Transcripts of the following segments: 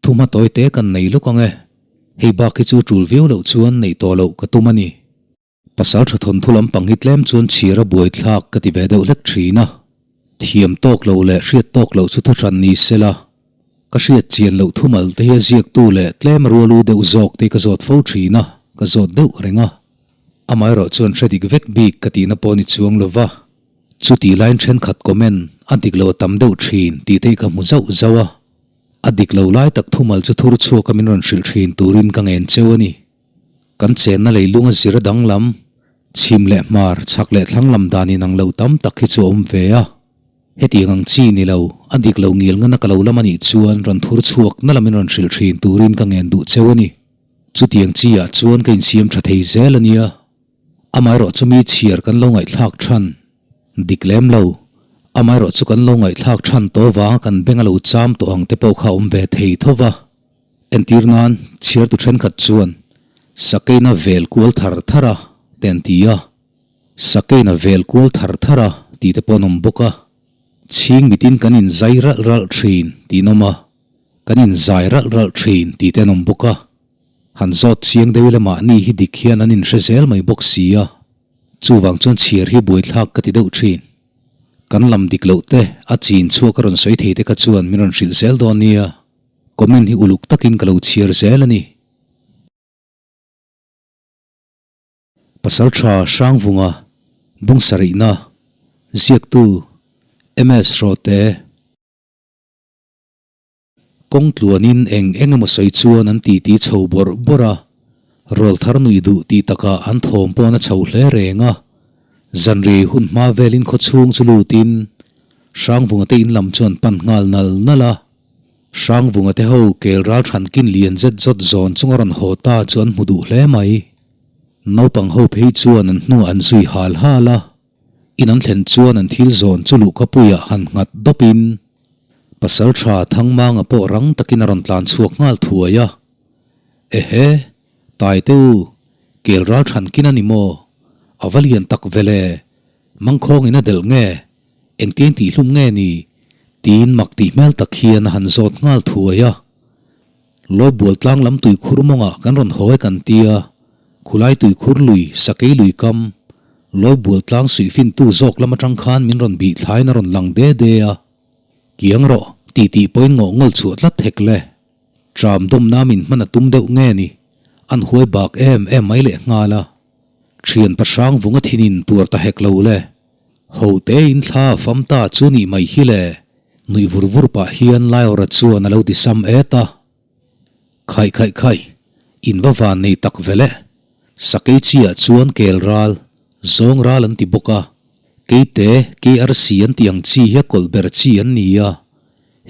Thuma tawi te kan nei lawk ang e. Hei bak hi chu tul viau loh chuan neih tawh loh ka tum a ni. Pasal tha thawnthu lampang hi tlem chuan chhir a buai thlak ka ti ve deuh hlek thin a. Thiam tawk lo leh hriat tawk loh chu thuhran ni sela. Ka hriat chian loh thumal te hi a ziaktu leh tlem rualu deuh zawk te ka zawt fo thin a, ka zawt deuh reng a. Amaherawh chuan hre dik vek bik ka tihna pawh ni chuang lo va. Chutih laiin thenkhat comment a dik lo a tam deuh thin tih te hi ka hmu zauh zauh a. A dik lo lai tak thumal chu thur chhuak a min rawn hrilh thin turin ka ngen cheu a ni. Kan chenna leilung a zir a danglam, chhim leh hmar, chhak leh thlang lam dan inang lo tam tak hi chu a awm ve a. Hetiang ang chi ni lo, a dik lo ngil ngana ka lo lam a nih chuan rawn thur chhuak na lamin rawn hrilh thin turin ka ngen duh cheu a ni. Chutiang chi ah chuan ka insiam tha thei zel a nia. Amaherawh chu mi chhiar kan lo ngaihthlak than dik lem lo. Amaherawh chu kan lo ngaihthlak than tawh vanga kan beng a lo cham tawh ang te pawh kha a awm ve thei tho va. Entir nan chhiartu thenkhat chuan Sakeina vel kual thar thar a te an ti a. Sakeina vel kual thar thar a tih te pawh an awm bawk a. Chhing mitin kan inzai ralh ralh thin tih an awm a, kan inzai ralh ralh thin tih te an awm bawk a. Han zawt chiang deuh ila mahni hi dik hian an inhre zel mai bawk si a, chuvang chuan chhiar hi buaithlak ka ti deuh thin. Kan lam dik loh te a chin chhuak a rawn sawi thei te kha chuan min rawn hrilh zel dawn nia. Comment hi uluk takin ka lo chhiar zel a ni. Pasal tha Hrangvunga Bungsarihna ziaktu MS Hrawte. Kawng tluanin eng eng emaw sawi chuan an titi chho bawrh bawrh a, rawl thar nuih duh tih takah an thawm pawn a chho hle reng a. Zanriai hun hma velin khawchhung chu lutin Hrangvunga te in lam chuan pan nghal nal nal a. Hrangvunga te ho kel ral thlan kin lian zet zawt zawn chunga rawn haw ta chu an hmu duh hle mai. Naupang ho phei chuan an hnuah an zui hal hal a, in an thlen chuan an thil zawn chu luhkapuiah han nghat dawpin Pasal tha Thangmanga pawh rang takin a rawn tlan chhuak nghal thuai a. Ehe, Taite u, kel ral thlan kin a ni maw? A va lian tak vele, mangkhawngin a delh nge? Engtiang tihhlum nge ni? Tiin mak tih hmel tak hian a han zawt nghal thuai a. Lawibual tlang lam tuikhur mawngah kan rawn haw e kan ti a, khulai tuikhur lui, sakei lui kam, Lawibual tlang suihfintu zawk lam atang khan min rawn bih thlaiin a rawn lang de de a. Kiang rawh, tih tih pawhin ngawh ngawl chhuah tlat hek le. Tram dawmna min hman a tum deuh nge ni? An huai bak em em mai leh nghal a. Thian pahrang vunga thinin tuar ta hek lo le. Ho te in thla a fam ta chu nih mai hi le, nuih vur vur pah hian Laiawra chuan a lo ti sam et a. Khaih khaih khaih, in va van nei tak ve le. Sakei chi ah chuan kel ral, zawng ral an ti bawk a. Keite, KRC an tih ang chi hi a kawlh ber chi an ni a.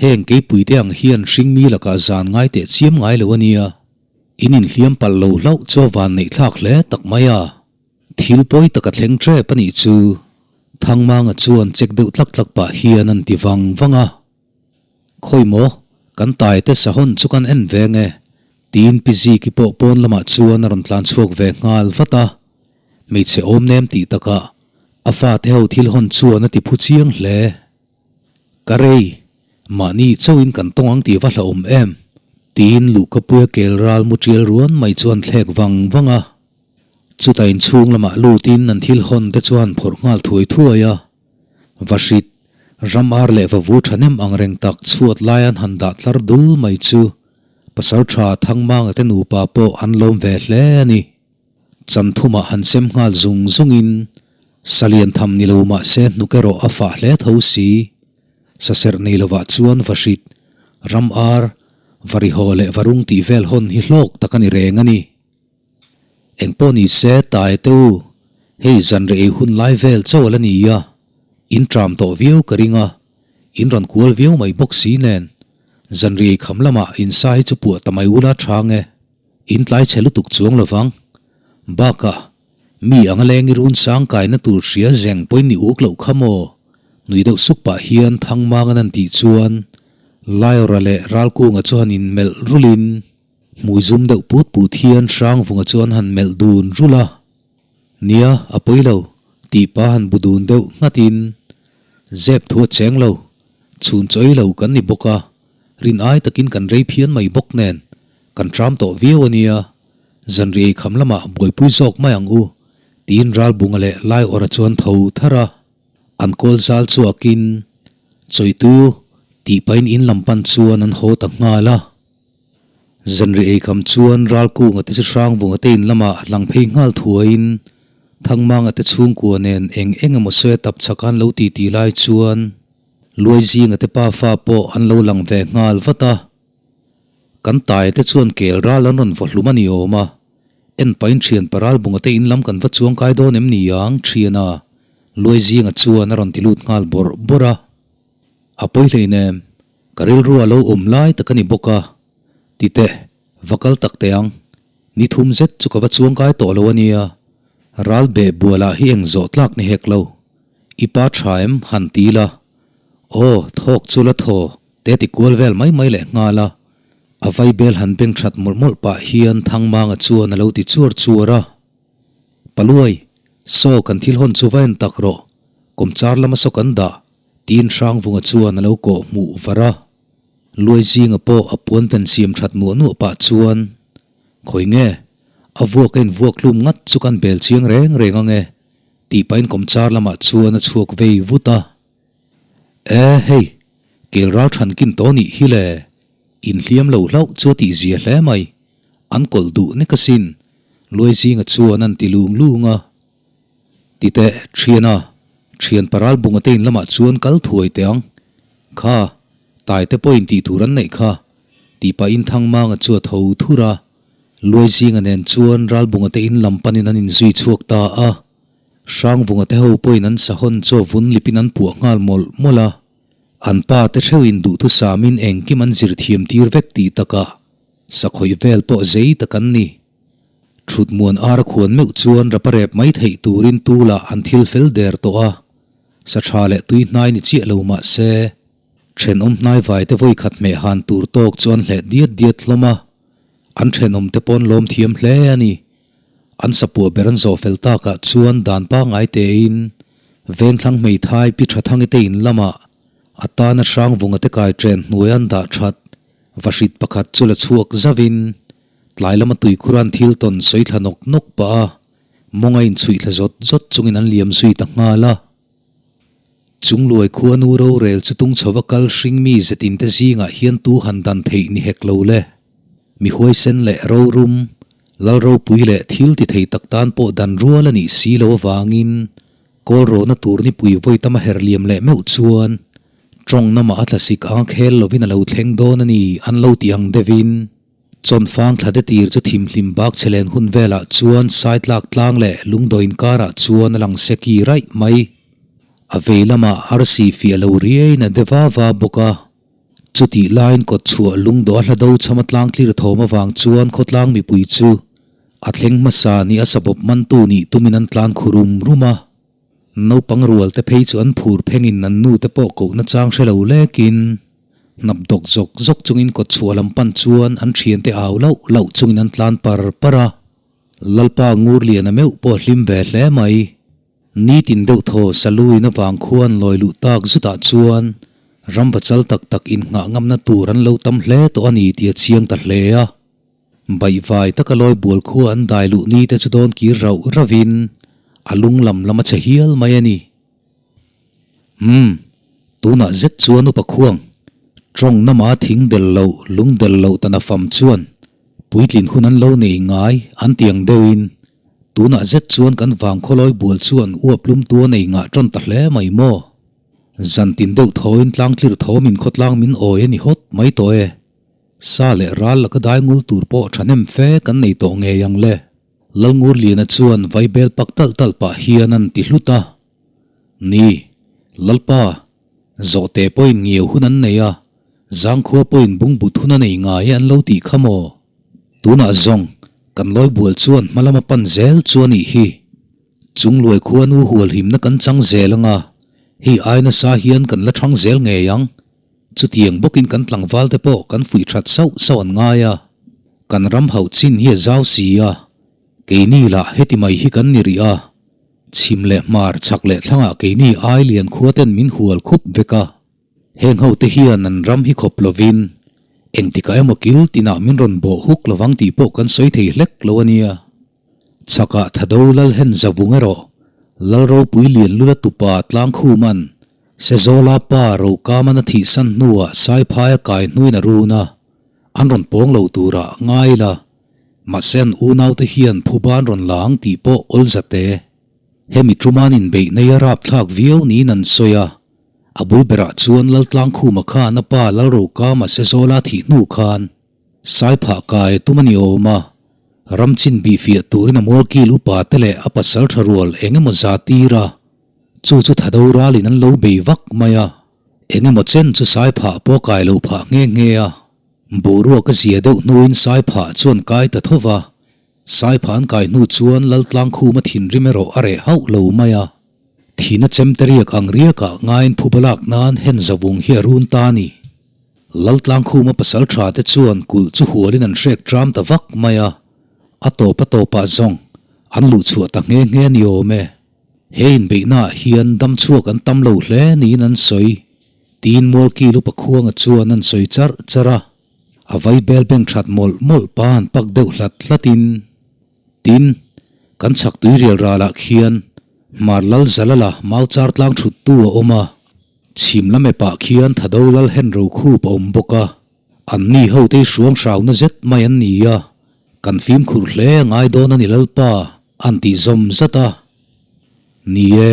Heng keipui te ang hian hringmi lakah zan ngai teh chiam ngai lo a nia. In inhliam palh lo hlauh chu a van neih thlak hle tak mai a. Thil pawi tak a thleng tep a nih chu. Thangmanga chuan check deuh tlak tlak pah hian an ti vang vang a. Khawi maw, kan tai te sahawn chu kan en ve nge? Tiin Pi Ziki pawh pawn lamah chuan a rawn tlan chhuak ve nghal vat a. Hmeichhe awm nem tih takah a fate ho thil hawn chuan a ti phu chiang hle. Ka rei, mahni chauhin kan tawng ang tih va hlauhawm em? Tiin luhkapuia kel ral mu tial ruan mai chuan thlek vang vang a. Chuta inchhung lamah lutin an thil hawn te chuan phawrh nghal thuai thuai a. Vahrit, ram ar leh vavu thahnem ang reng tak chhuat lai an han dah tlar dul mai chu pasal tha Thangmanga te nupa pawh an lawm ve hle a ni. Chanthumah han sem nghal zung zungin salian tham ni lo mah se hnuk erawh a fah hle tho si. Saserh nei lovah chuan Vahrit, ram ar, varihaw leh varung tih vel hawn hi hlawk tak a ni reng a ni. Engpawh ni se tai te u, hei zanreh ei hun lai vel chauh a la ni a, in tram tawh viau ka ring a, in rawn kual viau mai bawk si nen, zanreh ei kham lamah in sa hi chu puah ta mai ula tha nge, in tlai chhe lutuk chuang lovang. Bakah, mi anga leng i run sang kaina tur hria zeng pawhin ni uk loh kha maw? Nui deuh suk pah hian Thangmangan an tih chuan Laiawra leh Ralkunga chu han inmelh rulin, Hmui zum deuh put put hian Hrangvunga chu an han melh dun rulh a. Nia, a pawi lo, tih pa han bu dun deuh nghatin, Zep thu a cheng lo, chhun chawi lo kan ni bawk a, Rin ai takin kan rei phian mai bawk nen, kan tram tawh viau a nia. Zanriai kham lamah buaipui zawk mai ang u, tiin Ralbunga leh Laiawrha chuan tho tharh a. An kawl zal chhuakin, Chawitu tih pahin in lam pan chuan an haw ta nghal a. Zanriai eikham chuan Ralkunga te chu Hrangvunga te in lamah lang phei nghal thuaiin Thangmanga te chhungkua nen eng eng emaw sawi a tap chak an lo ti ti lai chuan Luaizinga te pafa pawh an lo lang ve nghal vat a. Kan taia te chuan kel ral an rawn vaw hlum a ni awm a, en pahin thian Paralbunga te in lam kan va chuang kai dawn em ni ang thian a, Luaizinga chuan a rawn ti lut nghal bawrh bawrh a. A pawi hleinem, ka rilru a lo awm lai tak a ni bawk a, ti teh, va kal tak teh ang. Ni thum zet chu ka va chuang kai tawh lo a nia, ral beh bualah hi eng zawh tlak ni hek lo. I pa tha em? han ti la. Aw, thawk chu la thaw, te ti kual vel mai mai leh nghal a. A vaibel han beng that mawlh mawlh pah hian Thangmanga chuan a lo ti chuar chuar a. Paluai, saw kan thil hawn chu va en tak rawh, kawmchar lama saw kan dah, tiin Hrangvunga chuan a lo kawh hmuh var a. Luaizinga pawh a puan ven siam that nuah nuah pah chuan, Khawi nge, a vuak a invuak hlum ngat chu kan bel chiang reng reng ang e, tih pahin kawmchar lamah chuan a chhuak vei vut a. E, hei, kel ral than kin tawh nih hi le, inhliam lo hlauh chu a tihzia hle mai, an kawlh duh nek asin, Luaizinga chuan an ti lung lung a. Titeh, thiana, thian paral bunga te in lamah chuan kal thuai teh ang. Kha, taite pawhin tih tur an neih kha, tih pahin Thangmanga chu a tho thur a. Luaizinga nen chuan Ralbunga te in lam panin an inzui chhuak ta a. Hrangvunga te ho pawhin an sahawn chu a vun lipin an puah nghal mawlh mawlh a. An pa te theuhin duhthusamin engkim an zir thiam tir vek tih takah sakhawih vel pawh zei tak an ni. Thutmuan ar a khuan meuh chuan rapa rep mai theih turin tulah an thil fel der tawh a, sa tha leh tui hnai ni chiah lo mah se, thenawm hnaivai te vawikhat hmeh han tur tawk chu an hleh diat diat hlawm a, an thenawm te pawn lawm thiam hle a ni. An sapuah ber an zawh fel takah chuan dan pangngai tein Vengthlang hmeithai Pi Thathangi te in lamah a tana Hrangvunga te kai chen hnuai an dah that vahrit pakhat chu la chhuak zauhin Tlai lama tuikhuran thil tawn sawi thla nawk nawk pah a, mawng a inchhuih thla zawt zawt chungin an liam zui ta nghal a. Chungluai khuanu rorel chu tung chhova kal hring mi zetin te zingah hian tu han dan theih ni hek lo le. Mi huaisen leh rorum, lal ropui leh thil ti thei tak tan pawh dan rual a nih si lo avangin kawl rawhna tur nipui vawi tama her liam leh meuh chuan tawng namah a tlasik anga khel lovin a lo thleng dawn a ni an lo ti ang deuhin. Chawnfang thla te tir chu thimhlim bak chhe len hun velah chuan saitlak tlang leh lungdaw inkarah chuan a lang seki raih mai. A vei lamah arsi fiah lo riaiin a de va va bawk a. Chutih laiin kawtchhuah lungdaw a hla do chhama tlang tlir thawm avang chuan khawtlang mipui chu a thleng hmasa nih a sabawp mantu nih tumin an tlan khu rum rum a. Naupang rual te phei chu an phur phengin an nu te pawh kohna chang hre lo lekin hnap dawk zawk zawk chungin kawtchhuah lam pan chuan an thiante au lauh lauh chungin an tlan par par a. Lalpa Ngurliana meuh pawh hlim ve hle mai. Nitin deuh thaw Saluin avang khuan lawi luh tak zutah chuan ram va chal tak tak innghah ngamna tur an lo tam hle tawh a ni tih a chiang ta hle a. Baihvai taka lawi bual khua an dai luh ni te chu dawn kir rauh rauhin a lung lam lam a che hial mai a ni. Umm, tunah zet chuan upa khuang, tawng nama thing del loh, lung del loh tana fam chuan puitlin hun an lo nei ngai an ti ang deuhin tunah zet chuan kan vangkhaw lawi bual chuan uap lum tu a nei ngah tan ta hle mai maw? Zantin deuh thawin tlangtlir thawmin khawtlang min awi a ni hawt mai tawh e. Sa leh ral laka dai ngul tur pawh thahnem fe kan nei tawh ngei ang le. Lalngurliana chuan vaibel pak talh talh pah hian an ti hlut a. Ni, Lalpa, zawhte pawhin ngiau hun an nei a, zangkhua pawhin bungbut hun a nei ngai an lo tih kha maw? Tunah zawng, kan lawibual chuan hma lama pan zel chu a nih hi. Chungluai khuanu hualhimna kan chang zel anga, hei ai nasa hian kan la thang zel ngei ang. Chutiang bawkin kan tlangval te pawh kan fuih that sauh sauh an ngai a, kan ram hauh chin hi a zau si a, keini lah heti mai hi kan ni rih a, chhim leh hmar chhak leh thlangah keini ai lian khua ten min hual khup vek a, heng ho te hian an ram hi khawp lovin. Engtikah emaw kil tinah min rawn bawh huk lovang tih pawh kan sawi thei hlek lo a nia. Chhakah Thado Lal hen zavung erawh Lal ropui lian lula tupa Tlangkhuman Sezawla pa Rokaman a thihsan hnuah Saiphai a kai hnuin a run a, an rawn pawng lo turah ngai la, mahse an unaute hian phuba an rawn la ang tih pawh awl zate. Hemi ṭuman inbeih nei a rapthlak viau niin an sawi a, a bul berah chuan Laltlangkhuma khan a pa Lalrokama Sezawla thih hnu khan Saiphah kai tum a ni awm a, ram chin bih fiah turin a mualkil upa te leh a pasal tha rual eng emaw za tir a, chu chu tha do ralin an lo bei vak mai a, eng emaw chen chu Saiphah pawh kai lo phah nghe nghe a, boruak a zia deuh hnuin Saiphah chuan kai ta tho va, Saiphah an kai hnu chuan Laltlangkhuma thinrim erawh a reh hauh lo mai a, thihna chemte riak ang riakah ngaiin phuba lak nan hen zavung hi a run ta a ni. Laltlangkhuma pasal tha te chuan kulh chu hualin an hrek tram ta vak mai a, a tawp a tawpah zawng an luh chhuah ta nghe nghe a ni awm e. He inbeihnaah hian dam chhuak an tam lo hle niin an sawi, tiin Mualkil upa Khuanga chuan an sawi charh charh a. A vai bel beng that mawlh mawlh pa han pak deuh hlat hlatin, Tin, kan chhak tui rial ralah khian Hmar Lal Zalala mau char tlang thuttu a awm a, chhim lam epah khian Thado Lal hen ro khup a awm bawk a, an ni ho te hi hruang hrauna zet mai an ni a, kan fimkhur hle a ngai dawn a ni Lalpa, an tih zawm zat a. Ni e,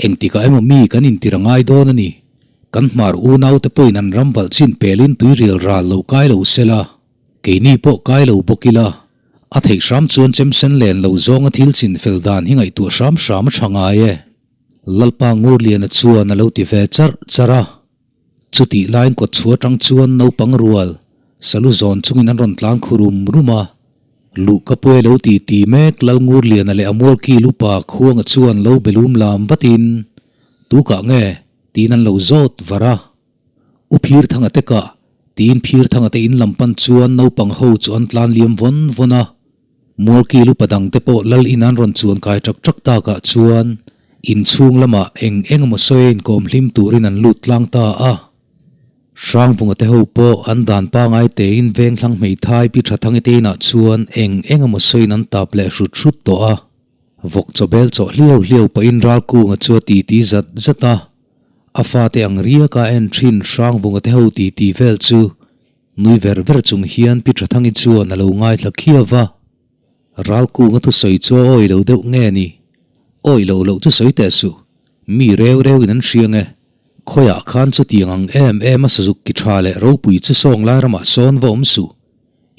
engtikah emaw mi kan intir a ngai dawn a ni. Kan hmar unaute pawhin an ram valh chin pelin tuirial ral lo kai lo sela, keini pawh kai lo bawk ila, a theih hram chuan chemsen len lo zawnga thil chin fel dan hi ngaihtuah hram hram a tha ngai e. Lalpa Ngurliana chuan a lo ti ve charh charh a. Chutih laiin kawtchhuah atang chuan naupang rual salu zawn chungin an rawn tlan khu rum rum a. Luhka puai lo ti ti mek Lalngurliana leh a mualkil upa Khuanga chuan lo belum lam vatin, Tukah nge? tiin an lo zawt var a. U Phirthanga te kah tiin Phirthanga te in lam pan chuan naupang ho chu an tlan liam vawn vawn a. Mualkil upa dangte pawh lal in an rawn chuan kai ṭak ṭak takah chuan inchhung lamah eng eng emaw sawi a inkawm hlim turin an lut tlang ta a. Hrangvunga te ho pawh an dan pangai tein Vengthlang hmeithai Pi Thathangi te inah chuan eng eng emaw sawiin an tap leh hrut hrut tawh a. Vawk chawbel chawh hliau hliau pahin Ralkunga chu a titi zat zat a. A fate ang riaka en thin Hrangvunga te ho titi vel chu Nui ver ver chung hian Pi Thathangi chuan a lo ngaithla khiau va, Ralkunga thusawi chu a awi lo deuh nge ni? Awi loh loh chu sawi teh suh, mi reu reuin an hria nge? Khawiah khan chutiang ang em em a sazuk ki tha leh ropui chu sawng lai ramah sawn va awm suh,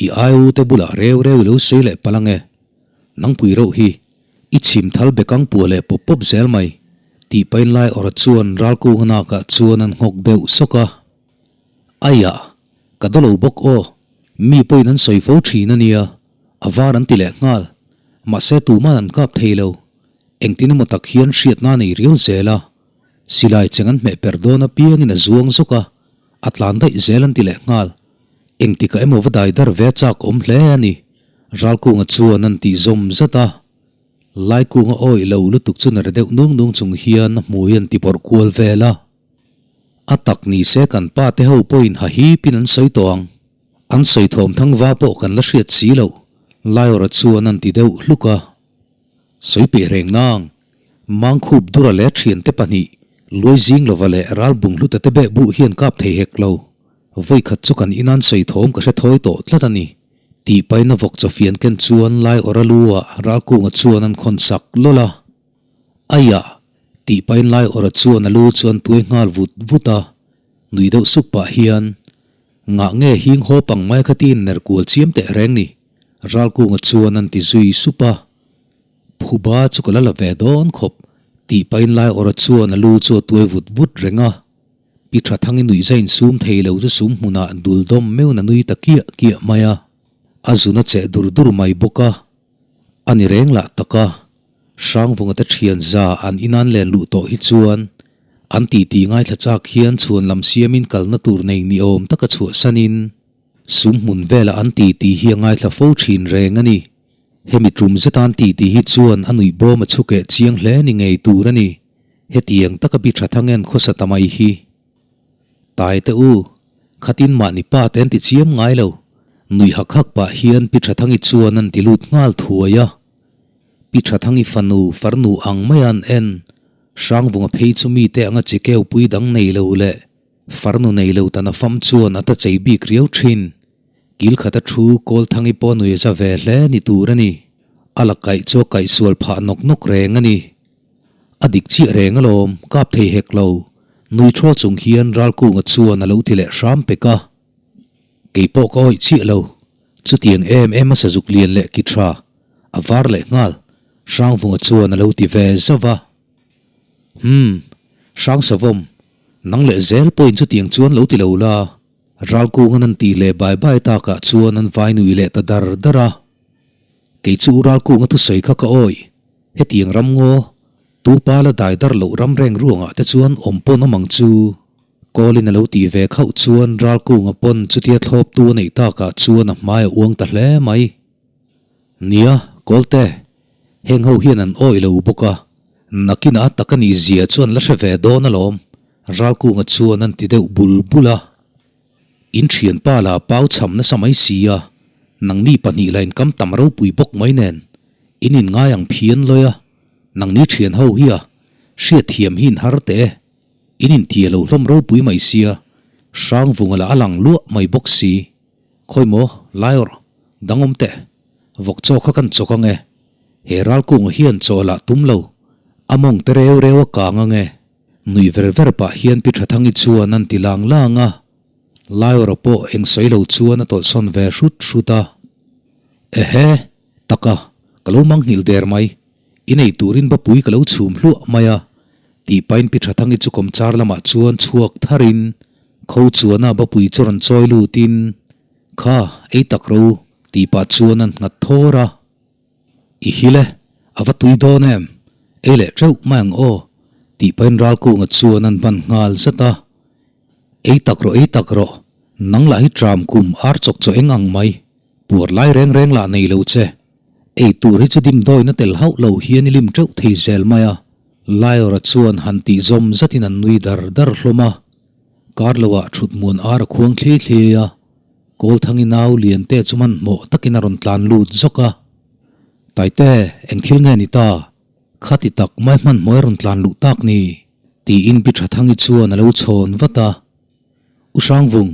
i aiu te bulah reu reu i lo sawi leh palh ange. Nangpui reuh hi, i chhim thal bekang puah leh pawp pawp zel mai, tih pain lai awrh chuan Ralkunga nakah chuan an nghawk deuh sawk a. Aiah, ka daw lo bawk aw, mi pawhin an sawi fo thin a nia, a var an ti leh nghal. Mahse tuman an kap thei lo. Engtin emaw tak hian hriatna a nei riau zel a. Silai cheng an hmeh per dawn apiangin a zuang zawk a, a tlan daih zel an ti leh nghal. Engtikah emaw va dai dar ve a chak awm hle a ni, Ralkunga chuan an tih zawm zat a. Laikunga awih lo lutuk chu ner deuh nung nung chung hian a hmui an ti bawrh kual vel a. A tak ni se kan pa te ho pawhin ha hipin an sawi tawh ang. An sawi thawm thang va pawh kan la hriat si loh, Laiawra chuan an ti deuh hluk a. Sawi peh reng nang, Mangkhup Dura leh thiante pahnih, Luai zing lova leh Ralbung hluta te beh buh hian kap thei hek lo. Vawikhat chu kan inan sawi thawm ka hre thawi tawh tlat a ni, tih paina vawk chawfian ken chuan Laiawra lu ah Ralkunga chuan an khawn sak lawlh a. Aiah! Tih pahin lai awrh chuan a lu chu an tuai nghal vut vut a, nui deuh suk pah hian, Ngah nge hing haw pang mai kha tiin ner kual chiam teh reng ni, Ralkunga chuan an ti zui sup a. Phuba chu ka la la ve dawn khawp, tih pahin lai awrh chuan a lu chu a tuai vut vut reng a. Pi Thathangi nuihza insum thei lo chu sum hmunah dul dawm meuhin a nui ta kiah kiah mai a, a zun a cheh dur dur mai bawk a. A ni reng lah tak a, Hrangvunga te thian za an inan len luh tawh hi chuan an titi ngaithla chak hian chhuan lam siamin kalna tur nei ni awm taka chhuahsanin sum hmun velah an titi hi a ngaithla fo thin reng a ni. Hemi tum zeta an titi hi chuan a nuih bawm a chhukeh chiang hle ni ngei tur a ni. Hetiang taka bi tha thang en khawsa ta mai hi. Taite u! Khatin mahni pa te an ti chiam ngai lo. Nui hak hak pah hian Pi Thathangi chuan an ti lut nghal thuai a. Pi Thathangi fanu farnu ang maia an en. Hrangvunga phei chu mite anga chi keu pui dang nei lo leh farnu nei lo tan a fam chuan a ta chei bik riau thin. Kil khata thu Kawlthangi pawh nui a za ve hle ni tur a ni. A la kaih chu a kaih sual phah nawk nawk reng a ni. A dik chiah reng alawm, kap thei hek lo. Nui thaw chung hian Ralkunga chuan a lo ti leh hram pek a. Kei pawh ka awih chiah lo. Chutiang em em a sazuk lian leh ki tha, a var leh nghal, Hrangvunga chuan a lo ti ve zauh va. Umm, Hrangsavawm, nang leh zel pawhin chutiang chuan lo ti lo la. Ralkunga'n an tih leh bai bai takah chuan an vai nui leh ta dar dar a. Kei chu u Ralkunga thusawi kha ka awih. Hetiang ram ngaw, tu pa la dai dar loh ram reng ruangah te chuan awm pawn awm ang chu. Kawlin a lo tih ve khauh chuan Ralkunga pawn chutia thlawptu a neih takah chuan a hmai a uang ta hle mai. Nia, Kawlte, heng ho hian an awih lo bawk a, nakinah a tak a nih zia chuan la hre ve dawn alawm, Ralkunga chuan an ti deuh bul bul a. In thianpa la pau chham nasa mai si a, nangni pahnih la inkam tam ropui bawk mai nen, in inngai ang phian lawi a, nangni thian ho hi a, hriatthiam hi in har teh e, in intia lo hlawm ropui mai sia, Hrangvunga lah a lang luah mai bawk si, khawi maw, Laiawrh, dang awm teh, vawk chaw kha kan chawk ang e, he ralkunga hian chaw lah tum lo, a mawng te reu reu a kang ang e. Nui ver ver pah hian Pi Thathangi chuan an ti lang lang a, Laiawra pawh eng sawi lo chuan a tawlhsawn ve hrut hrut a. Ehe, taka, ka lo mangnghilh der mai, i nei turin bapui ka lo chhum hluah mai a, tih pahin Pi Thathangi chu kawmchar lamah chuan chhuak tharin kho chuana bapui chu rawn chawi lutin, Kha, ei tak ro, tih pah chuan an nghat thawr a. I hil e, a va tui dawn em? Ei leh teuh mai ang aw, tih pahin Ralkunga chuan an ban nghal zat a. Ei tak rawh, ei tak rawh, nang lah hi tram kum ar chawk chaw eng ang mai, puar lai reng reng lah nei lo che. Ei tur hi chu dimdawina tel hauh lo hian i lim teuh thei zel mai a, Laiawra chuan han tih zawm zatin an nui dar dar hlawm a. Kar loah thut muan ar a khuang thli thli a. Kawlthangi nau Liante chu hmanhmawh takin a rawn tlan lut zawk a. Taite, eng thil nge ni ta? Khati tak mai hmanhmawh i rawn tlan luh tak ni? tiin Pi Thathangi chuan a lo chhawn vat a. U Hrangvung,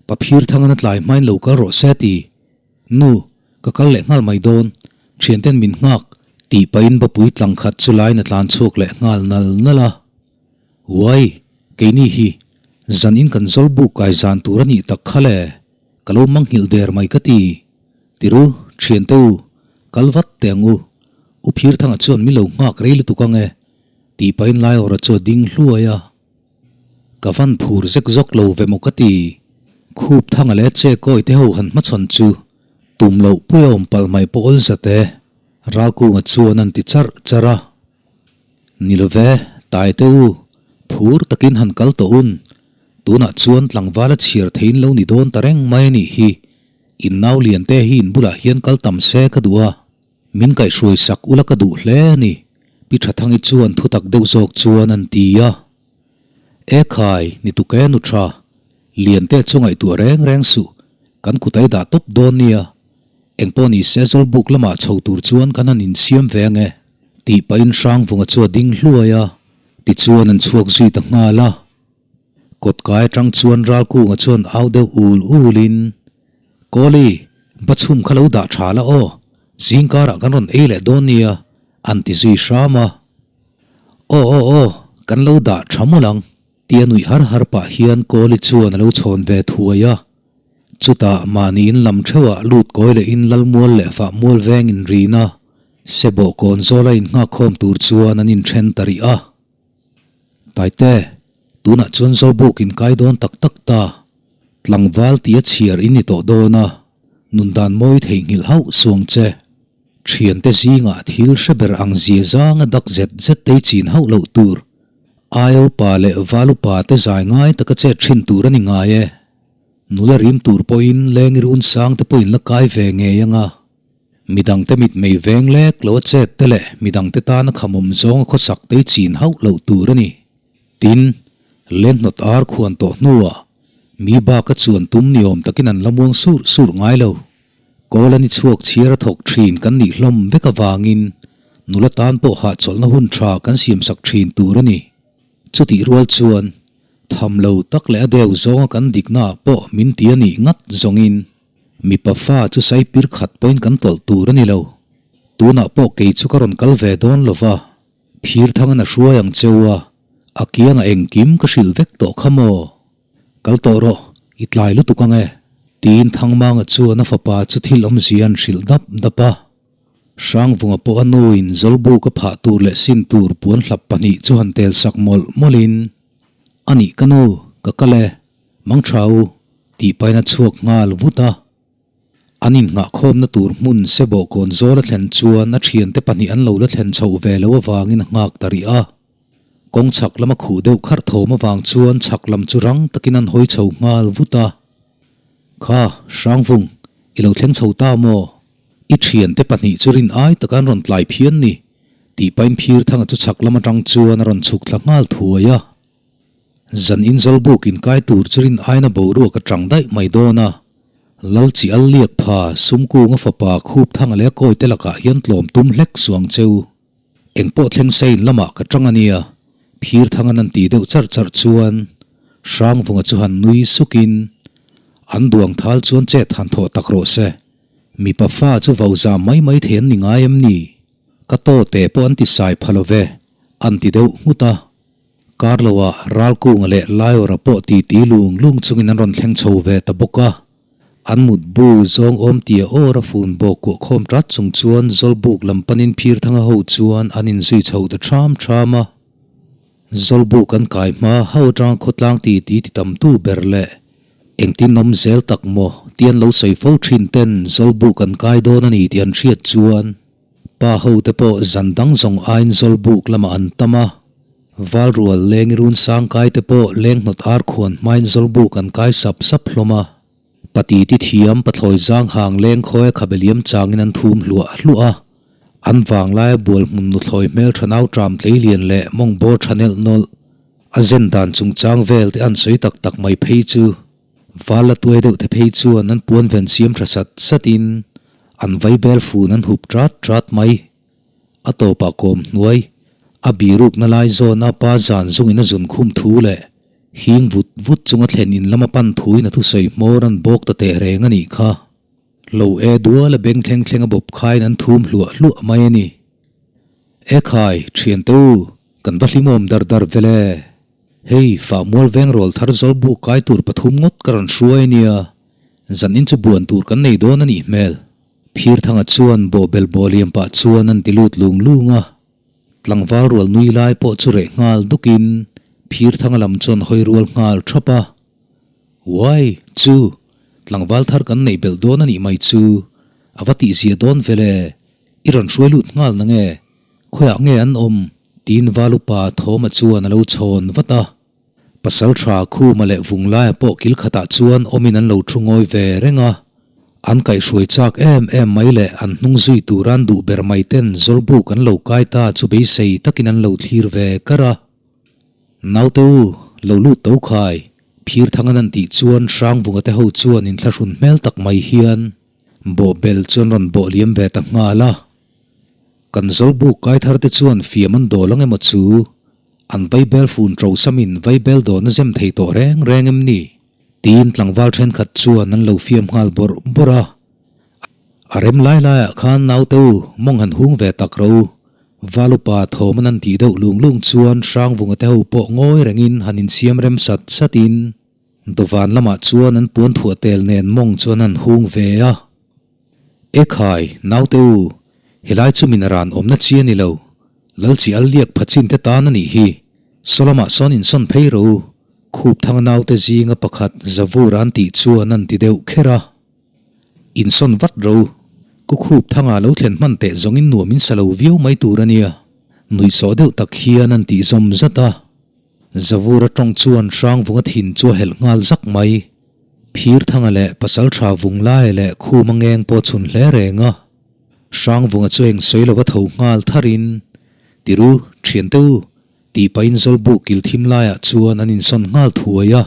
pa Phirthangan a tlai hmain lo kal rawh se ti. Nu, ka kal leh nghal mai dawn, thianten min nghak, tih pahin Bapui tlang khat chu laiin a tlan chhuak leh nghal nal nal a. Uai, keini hi zan in kan zawl buk kai zan tur a nih tak kha le, ka lo manghilh der mai ka ti. Tiru, thiante u, kal vat teh ang u, U Phirthanga chuan mi lo nghak rei lutuk ang e, tih pahin Laiawra chu a ding hluai a. Ka van phur zek zawk lo ve maw ka ti. Khup thanga leh che kawi te ho han hmachhawn chu tum loh pui a awm palh mai pawh awl zat e, Ralkunga chuan an ti charh charh a. Ni lo ve, Taite u, phur takin han kal tawh un. Tunah chuan tlangval a chhiar theiin lo ni dawn ta reng mai a nih hi. In nau liante hi in bulah hian kal tam se ka duh a, min kaihhruai sak ula ka duh hle a ni, Pi Thathangi chuan thutak deuh zawk chuan an ti a. E khai, ni tuk e nu tha, Liante chu ngaihtuah reng reng suh, kan kut a i dah tawp dawn nia. Engpawh ni se Zawlbuk lamah chho tur chuan kan han insiam ve ange tih pahin Hrangvunga chu a ding hluai a, tichuan an chhuak zui ta nghal a. Kawtkai atang chuan Ralkunga chuan au deuh ul ulin, Kawli, Bachhum kha lo dah tha la aw, zingkarah kan rawn ei leh dawn nia, an ti zui hram a. Aw aw aw, kan lo dah tha mawlh ang, tia nuih har har pah hian Kawli chuan a lo chhawn ve thuai a. Chutah mahni in lam theuhah lut kawi leh in lalmual leh fah mual veng in rin a, sebawh kawn zawla in nghakkhawm tur chuan an inthen ta rih a. Taite, tunah chuan Zawlbuk in kai dawn tak tak ta, tlangval tia chhiar in ni tawh dawn a, nundan mawi theihnghilh hauh suang che. Thiante zingah thil hre ber ang zia zanga dak zet zet tei chin hauh loh tur, Aiopa leh Valupa te zai ngai taka chet thin tur a ni ngai e. Nula rim tur pawhin lengi run sang te pawhin la kai ve ngei ang a. Midangte mitmei veng lek lo a chet te leh midangte tana khamawm zawnga khawsak te hi chin hauh loh tur a ni. Tin, lenghnawt ar khuan tawh hnuah. Mi bak a chuan tum ni awm takin an la muang surh surh ngai lo. Kawl a ni chhuak chhiar a thawk thin kan nih hlawm vek avangin nula tan pawh hahchawlhna hun tha kan siamsak thin tur a ni. Chutih rual chuan tham lo tak leh a deuh zawnga kan diknaah pawh min ti a nih ngat zawngin mipa fa chu saipir khat pawhin kan tawlh tur a ni lo. Tunah pawh kei chu ka rawn kal ve dawn lo va, phir thangin a hruai ang cheu a, a kiangah engkim ka hrilh vek tawh kha maw? Kal tawh rawh, i tlai lutuk ang e, tiin Thangmanga chuan a fapa chu thil awmzia an hrilh dap dap a. Hrangvunga pawh a nuin Zawlbuk a phah tur leh sin tur puan hlap pahnih chu han tel sak mawlh mawlhin, A nih ka nu, ka kal e, mang tha u, tih pahin a chhuak nghal vut a. An innghahkhawmna tur hmun Sebawhkawn zawl a thlen chuan a thiante pahnih an lo la thlen chhoh ve loh avangin a nghak ta rih a. Kawng chhak lama khuh deuh kharh thawm avang chuan chhak lam chu rang takin an hawi chho nghal vut a. Kha, Hrangvung, i lo thleng chho ta maw? I thiante pahnih chu rin ai taka an rawn tlai phian ni, tih pahin Phirthanga chu chhak lam atang chuan a rawn chhuk thla nghal thuai a. Zan inzawlbuk inkai tur chu rin aina boruak a tang daih mai dawn a. Lal chi al liak pha Sumkunga fapa Khupthanga leh a kawite lakah hian tlawm tum hlek suang cheu. Engpawh thleng sein lamah ka tang a nia, Phirthangan an tih deuh charh charh chuan Hrangvunga chu han nui sukin an duang thal chuan chet han thawh tak rawh se. Mipa fa chu vo zam mai mai thei an ni ngai em ni? Ka taw te pawh an ti sai pha lo ve, an ti deuh nghut a. Kar loah Ralkunga leh Laiawra pawh titi lung lung chungin an rawn thleng chho ve ta bawk a. An mut bu zawng awm tia awr a fun bawk kuah khawm tat chung chuan Zawlbuk lam panin Phirthanga ho chuan an inzui chho ta ṭham ṭham a. Zawlbuk an kai hma ho atanga khawtlang titi ti tamtu ber leh engtin awm zel tak maw tih an lo sawi fo thin ten Zawlbuk an kai dawn a ni tih an hriat chuan pa ho te pawh zan dang zawng aiin Zawlbuk lamah an tam a. Valrual leng i run sang kai te pawh leng hnawt ar khuan hmain Zawlbuk an kai sap sap hlawm a. Pati ti thiam pathlawi zang hang leng khawi a khabe liam changin an thum hluah hluah a. An vanglaia bual hmun nuthlawi hmel tha nau tram tlei lian leh mawng bawr tha nelh nawlh a zen dan chungchang vel te an sawi tak tak mai phei chu val la tuai deuh te phei chuan an puan ven siam tha sat sat in an vaibel fun an hup tat tat mai. A tawpah kawm hnuai, a birukna lai zawna pa zan zungin a zun khum thu leh hing vut vut chunga thlen in lama pan thuin a thusawi hmawr an bawk ta teh reng a nih kha. Lo e dual a beng thleng thleng a bawp khain an thum hluah hluah mai a ni. E khai, thiante u, kan va hlimawm dar dar vel e. Hei, fahmual veng rawl thar zawlbuk kai tur pathum ngawt ka rawn hruai a nia, zan in chu buan tur kan nei dawn a nih hmel. Phirthanga chuan bawhbel bawh liam pah chuan an ti lut lung lung a, tlangval rual nui lai pawh chu reh nghal dukin Phirthanga lam chuan hawi rual nghal thap a. Uai, chu, tlangval thar kan neih belh dawn a nih mai chu, a va tihzia dawn vel e, i rawn hruai lut nghal na nge, khawiah nge an awm? tiin val upa Thawma chuan a lo chhawn vat a. Pasal tha Khuma leh Vunglaia pawh kil khatah chuan awmin an lo thu ngawi ve reng a. An kaihhruai chak em em mai leh an hnung zui tura an duh ber mai ten Zawlbuk an lo kai ta chu beisei takin an lo thlir ve kar a. Naute u, lo lut to khai, Phirthangan an tih chuan Hrangvunga te ho chuan inthlahrun hmel tak mai hian bawhbel chu an rawn bawh liam ve ta nghal a. Kan Zawlbuk kai thar te chuan fiam an dawl ang emaw chu An vaibel fun ṭo samin vaibel dawn a zem thei tawh reng reng em ni? Tiin tlangval ṭhenkhat chuan an lo fiam nghal bawrh bawrh a. A rem lai laiah khan naute u mawng han hung ve tak ro. Val upa thawm an an tih deuh lung lung chuan Hrangvunga te ho pawh ngawi rengin han insiam rem sat satin dawvan lamah chuan an puan thuah tel nen mawng chuan an hung ve a. E khai, naute u, helai chu min ran awmna chi a ni lo. Lal chi al liak pha chin te tan a nih hi. Sawlamah sawn insawn phei ro. Khup thang naute zinga pakhat Zavur an tih chuan an ti deuh kher a. Insawn vat ro. Ku khup thanga lo thlen hman teh zawngin nuam in sa lo viau mai tur a nia. Nuihsawh deuh tak hian an tih zawm zat a. Zavur atawng chuan Hrangvunga thin chu a helh nghal zak mai. Phirthanga leh Pasaltha Vunglaia leh Khuma ngeng pawh chhun hle reng a. Hrangvunga chu eng sawi lova tho nghal tharin, Tiru, thiante u, tih pahin Zawlbuk kil thim laiah chuan an insawn nghal thuai a.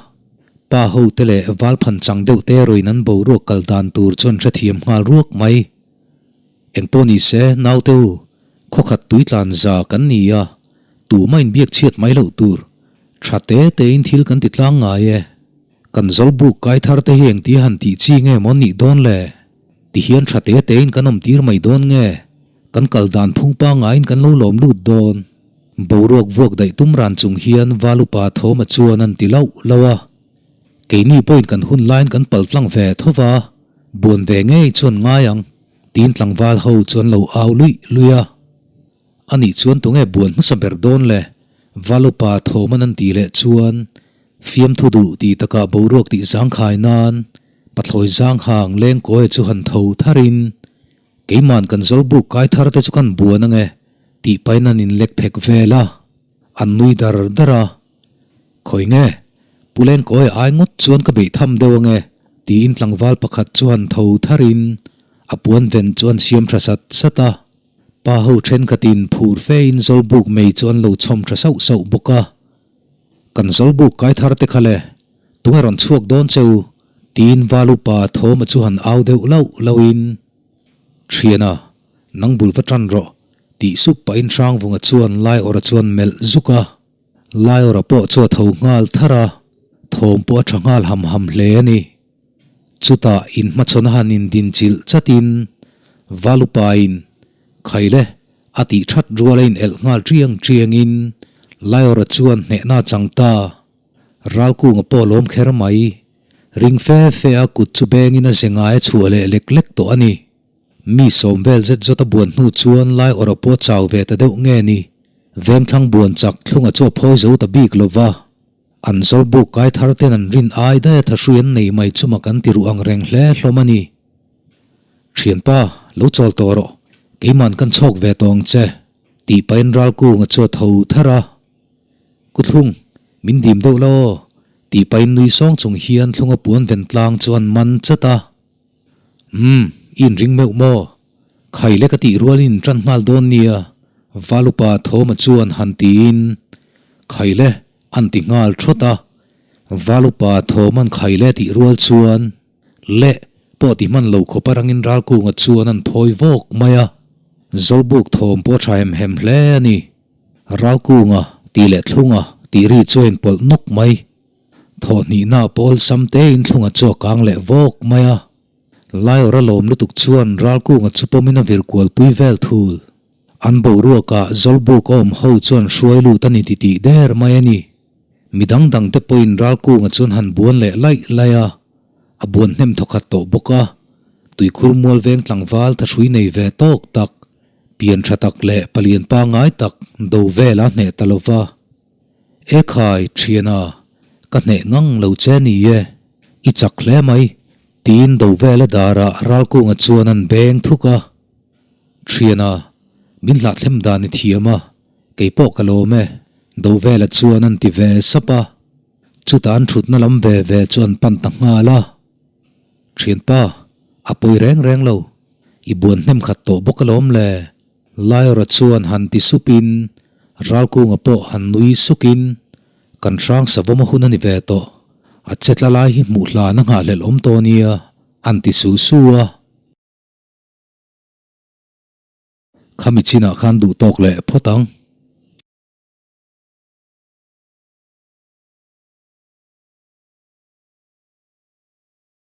Pa ho te leh val phan chang deuh te erawhin an boruak kal dan tur chu an hrethiam nghal ruak mai. Engpawh ni se, naute u, khawkhat tui tlan za kan ni a, tuma inbiak chhiat mai loh tur. Tha te tein thil kan ti tlang ngai e. Kan zawlbuk kai thar te hi engtia han tih chi nge maw nih dawn le? Ti hian tha te tein kan awm tir mai dawn nge? Kan kal dan phung pangaiin kan lo lawm lut dawn. Boruak vuak daih tum ran chung hian Valupa Thawma chuan an ti lauh lauh a. Keini pawhin kan hun laiin kan pal tlang ve tho va, buan ve ngei chuan ngai ang, tiin tlangval ho chu an lo au luih luih a. Anih chuan tunge buan hmasa ber dawn le? Valupa Thawman an tih leh chuan fiamthu duh tih takah boruak tih zangkhai nan pathlawi zanghang lengkawi chu han tho tharin Keiman kan zawlbuk kai thar te chu kan buan ange tih pahin an inlek phek vel a, an nui dar dar a. Khawi nge? Pu Lengkawi ai ngawt chuan ka beih tham deuh ange tiin tlangval pakhat chu han tho tharin a puan ven chu an siam tha sat sat a. Pa ho thenkhatin phur fein zawlbuk mei chu an lo chhawm tha sauh sauh bawk a. Kan zawlbuk kai thar te kha le, tunge rawn chhuak dawn che u? Tiin Valupa Thawma chu han au deuh lauh lauhin, Thiana, nang bul va tan rawh, tih sup pahin Hrangvunga chuan Laiawrha chuan melh zuk a. Laiawrha pawh chu a tho nghal tharh a, thawm pawh a tha nghal ham ham hle a ni. Chutah inhmachhawn a han indinchilh chatin Valupain, Khaile, a tih that rual a inelh nghal tiang tiangin Laiawrha chuan hnehna a chang ta. Ralkunga pawh lawm kher mai. Ring fe fe a kut chu bengin a ze ngai a chhuah leh lek lek tawh a ni. Mi sawm vel zet zawt a buan hnu chuan lai awrh pawh chau ve ta deuh nge ni. Vengthlang buan chak thlunga chu a phawi zo ta bik lo va. An zawlbuk kai thar ten an rin ai daih a thahrui an nei mai chu mak an ti ruh ang reng hle hlawm a ni. Thianpa, lo chawl tawh rawh. Keiman kan chhawk ve tawh ang che, tih pahin Ralkunga chu a tho tharh a. Kuthlung, min dim deuh la aw, tih pahin nui sawng chung hian thlunga puan ven tlang chu an man chat a. Umm, i inring meuh maw? Khai lek a tih rualin in ṭan nghal dawn nia, Valupa Thawma chuan han tiin Khai le an ti nghal ṭhawt a. Valupa Thawma'n khai le tih rual chuan leh pawh ti hman lo khawp a rangin Ralkunga chuan an phawi vawk mai a. Zawlbuk thawm pawh a ṭha hem hem hle a ni. Ralkunga tih leh Thlunga tih ri chu a inpawlh nawk mai. Thawhhnihna pawl sam tein Thlunga chu a kang leh vawk mai a. Laiawrh a lawm lutuk chuan Ralkunga chu pawmin a vir kualpui vel thul. An boruakah Zawlbuk a awm ho chuan hruai lut a ni ti tih der mai a ni. Mi dang dang te pawhin Ralkunga chuan han buan leh laih laih a, a buan hnem thawkhat tawh bawk a. Tuikhur mual veng tlangval thahrui nei ve tawk tak Pian tha tak leh palian pangngai tak do vel a hneh ta lo va. E khai, thiana, ka hneh ngang lo che ni e, i chak hle mai, tiin do vela darah Ralkunga chuan an beng thuk a. Thiana, min hlahthlem dan i thiam a, kei pawh ka lawm e, do vela chuan an ti ve sap a. Chutah an thutna lam ve ve chu an pan ta nghal a. Thianpa, a pawi reng reng lo. I buan hnem khat tawh bawk alawm le. Laiawra chuan han ti supin Ralkunga pawh han nui sukin, Kan hrang savawm a hun a ni ve tawh. A che tla lai hi hmuh hlan a nghahhlelh awm tawh nia, an ti su su a. Khami chinah khan duh tawk leh phawt ang.